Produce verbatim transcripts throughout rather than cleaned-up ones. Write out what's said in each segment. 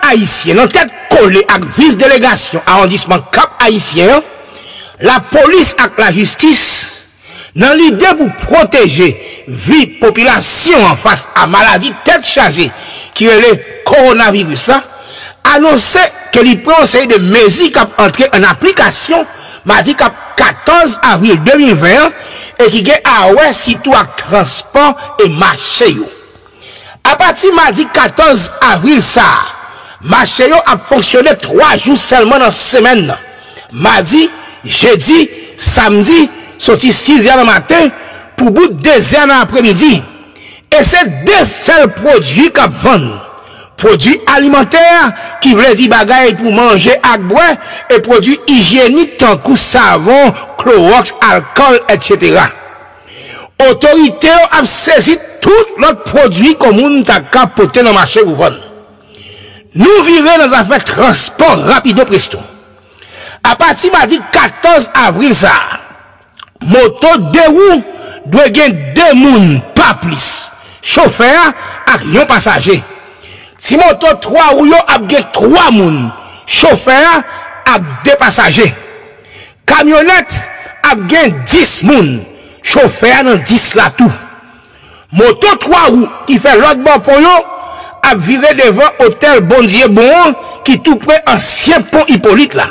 Ayisyen nan tèt kole ak vis delegasyon awondisman Kap Ayisyen an, lapolis ak lajistis, nan lide pou pwoteje vi popilasyon an fas a maladi tèt chaje ki rele kowonaviris la, anonse ke li pran yon seri de mezi k ap antre an aplikasyon madi k ap katòz avril de mil ven an e ki gen a wè sitou ak transpò e mache yo. Apati madi katòz avril sa a, mache yo ap fonksyone twa jou sèlman nan semèn nan, madi, jedi, samdi, soti sizè nan maten pou bout dezè nan apremidi. E se de sèl pwodui k ap vann: pwodui alimantè, ki vle di bagay pou manje ak bwè, e pwodui ijyenik tankou savon, klowòks, alkòl, etsetera. Otorite yo ap sezi tout lòt pwodui ke yon moun ta ka pote nan mache pou vann. Nou vire nan zafè transpò rapido presto. Apati madi katòz avril sa a, moto de wou dwe gen de moun, pa plis, chofè a ak yon pasaje. Ti moto twa wou yo ap gen twa moun, chofè a ak de pasaje. Kamyonèt ap gen dis moun, chofè a nan dis la tou. Moto twa wou ki fè lòt bò pon yo ap vire devan otèl Bondye Bon an ki tou pre ansyen pon Ipolit la.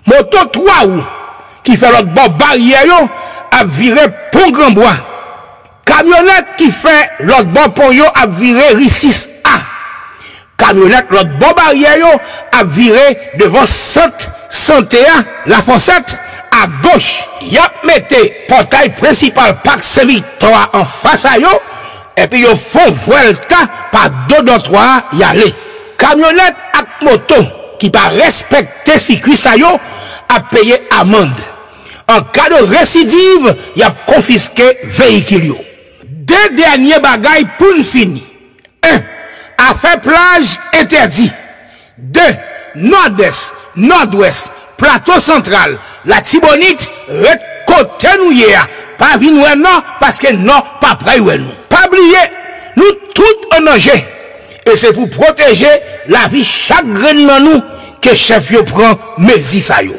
Moto twa wou ki fè lòt bò baryè yo ap vire pon Granbwa. Kamyonèt ki fè lòt bò pon yo ap vire ri sis A. Kamyonèt lòt bò baryè yo ap vire devan sant sante a, Lafòsèt, agoch. Y ap mete pòtay prensipal Pak Sen Viktwa a anfas a yo, epi yo fè yon vwèlta pa do dòtwa a y ale. Kamyonèt ak moto ki pa respekte sikwi sa yo ap peye amann. An ka de residiv, y ap konfiske veyikil yo. De dènye bagay pou n fini. En, afè plaj entèdi. De, Nòdès, Nòdwès, Plato Santral, Latibonit, ret kote nou ye a. Pa vin wè Nò, paske Nò pa pral wè nou. Pa bliye, nou tout an danje. E se pou pwoteje lavi chak grenn nan nou ke chèf yo pran mezi sa yo.